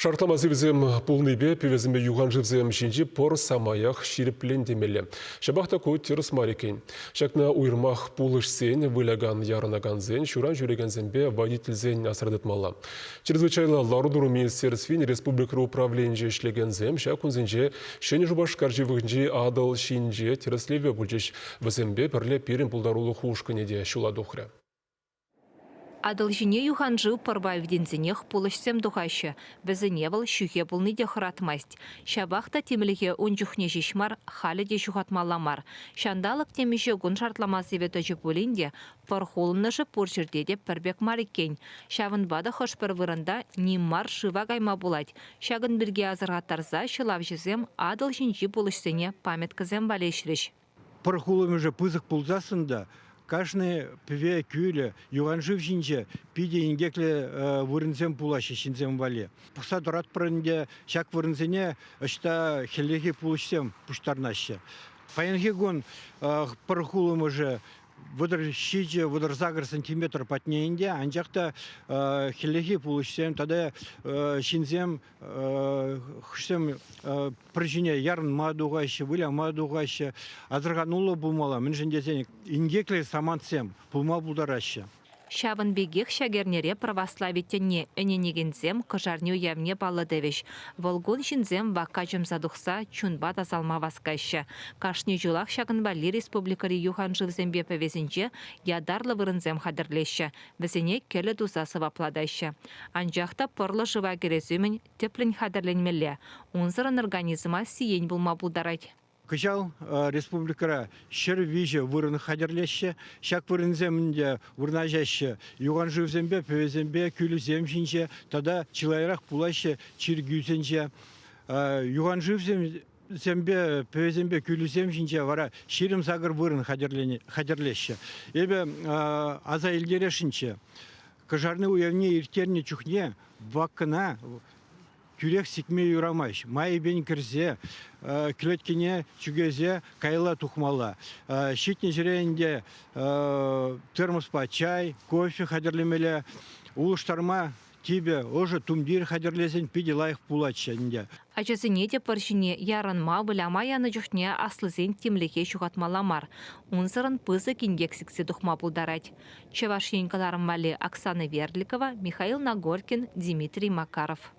Шартлама сивӗсем пулнипе пӗвесемпе юханшывсем ҫинчи пӑр самаях ҫирӗплен темелле. Ҫапах та ку тӗрӗс мар иккен. Ҫакна уйрӑмах пулӑҫсен, вылякан-ярӑнакансен, ҫуран ҫӳрекенсемпе водительсен асра тытмалла. Чрезвычайлӑ лару-тӑру министерствин республикӑри управленийӗнче ӗҫлекенсем ҫак кунсенче Ҫӗнӗ Шупашкар ҫывӑхӗнчи Атӑл ҫинче тӗрӗслевпе пулчӗҫ. Вӗсемпе пӗрле пирӗн пултарулӑх ушкӑнӗ те ҫула тухрӗ. Атӑл ҫине юханшыв пӑрпа витӗнсенех пулӑҫсем тухаҫҫӗ. Вӗсене вӑл ҫӳхе пулни те хӑратмасть. Ҫапах та тимлӗхе ун чухне ҫеҫ мар, халӗ те ҫухатмалла мар. Ҫанталӑк темиҫе кун шартлама сивӗ тӑчӗ пулин те пӑр хулӑнӑшӗ пур ҫӗрте те пӗр пек мар иккен. Ҫавӑнпа та хӑш-пӗр вырӑнта ним мар шыва кайма пулать. Ҫакӑн пирки асӑрхаттарса ҫӑлавҫӑсем Атӑл ҫинчи пулӑҫсене памяткӑсем валеҫрӗҫ. Пӑр хулӑмӗшӗ пысӑк пулсассӑн та кашни пӗве, кӳлӗ, юханшыв ҫинче питӗ инкеклӗ вырӑнсем пулаҫҫӗ ҫынсем валли. Пӑхса тӑратпӑр ӗнтӗ ҫак вырӑнсене ӑҫта хӗллехи пулӑҫсем пуҫтарӑнаҫҫӗ. Паянхи кун пӑр хулӑмӑшӗ 37, 38 сантиметр патне ӗнтӗ, анчах та хӗллехи пулӑҫсем тата ҫынсем хӑшсем пӗр ҫине ярӑнма тухаҫҫӗ, выляма тухаҫҫӗ. Асӑрхануллӑ пулмалла, мӗншӗн тесен инкеклӗ самантсем пулма пултараҫҫӗ. Ҫавӑн пекех ҫак эрнере православи тӗнне ӗненекенсем Кӑшарни уявне паллӑ тӑвӗҫ. Вӑл кун ҫынсем вакка чӑмса тухса чунпа тасалма васкаҫҫӗ. Кашни ҫулах ҫакӑн валли республикӑри юхан шывсемпе пӗвесенче ятарлӑ вырӑнсем хатӗрлеҫҫӗ. Вӗсене кӗлӗ туса сӑваплатаҫҫӗ. Анчах та пӑрлӑ шыва кӗрес умӗн тӗплӗн хатӗрленмелле, унсӑрӑн организма сиен пулма пултарать. Кӑҫал республикӑра 103 вырӑн хатӗрлеҫҫӗ. Ҫак вырӑнсем ӗнтӗ вырнаҫаҫҫӗ юханшывсемпе, пӗвесемпе, кӳлӗсем ҫинче тата чылайрах пулаҫҫӗ чиркӳсенче. Юханшывсем Семпе, пӗвесемпе кӳлӗсем ҫинче вара 28 вырӑн хатӗрлеҫҫӗ. Эпӗ аса илтересшӗнччӗ. Кӑшарни уявне ирттернӗ чухне ваккӑна тӳрех сикме юрамасть. Майӗпен кӗрсе, кӗлеткене чӳкесе каялла тухмалла. Ҫитнӗ ҫӗре ӗнтӗ термоспа чай, кофе хатӗрлемелле, улӑштарма Типӗ, ӑшӑ тумтир хатӗрлесен питӗ лайӑх пулатчӗ ӗнтӗ. Ачасене те пӑр ҫине ярӑнма, выляма янӑ чухне аслисен тимлӗхе ҫухатмалла мар. Унсӑрӑн пысӑк инкек сиксе тухма пултарать. Чӑваш Ен кӑларӑм валли Оксана Верликова, Михаил Нагоркин, Дмитрий Макаров.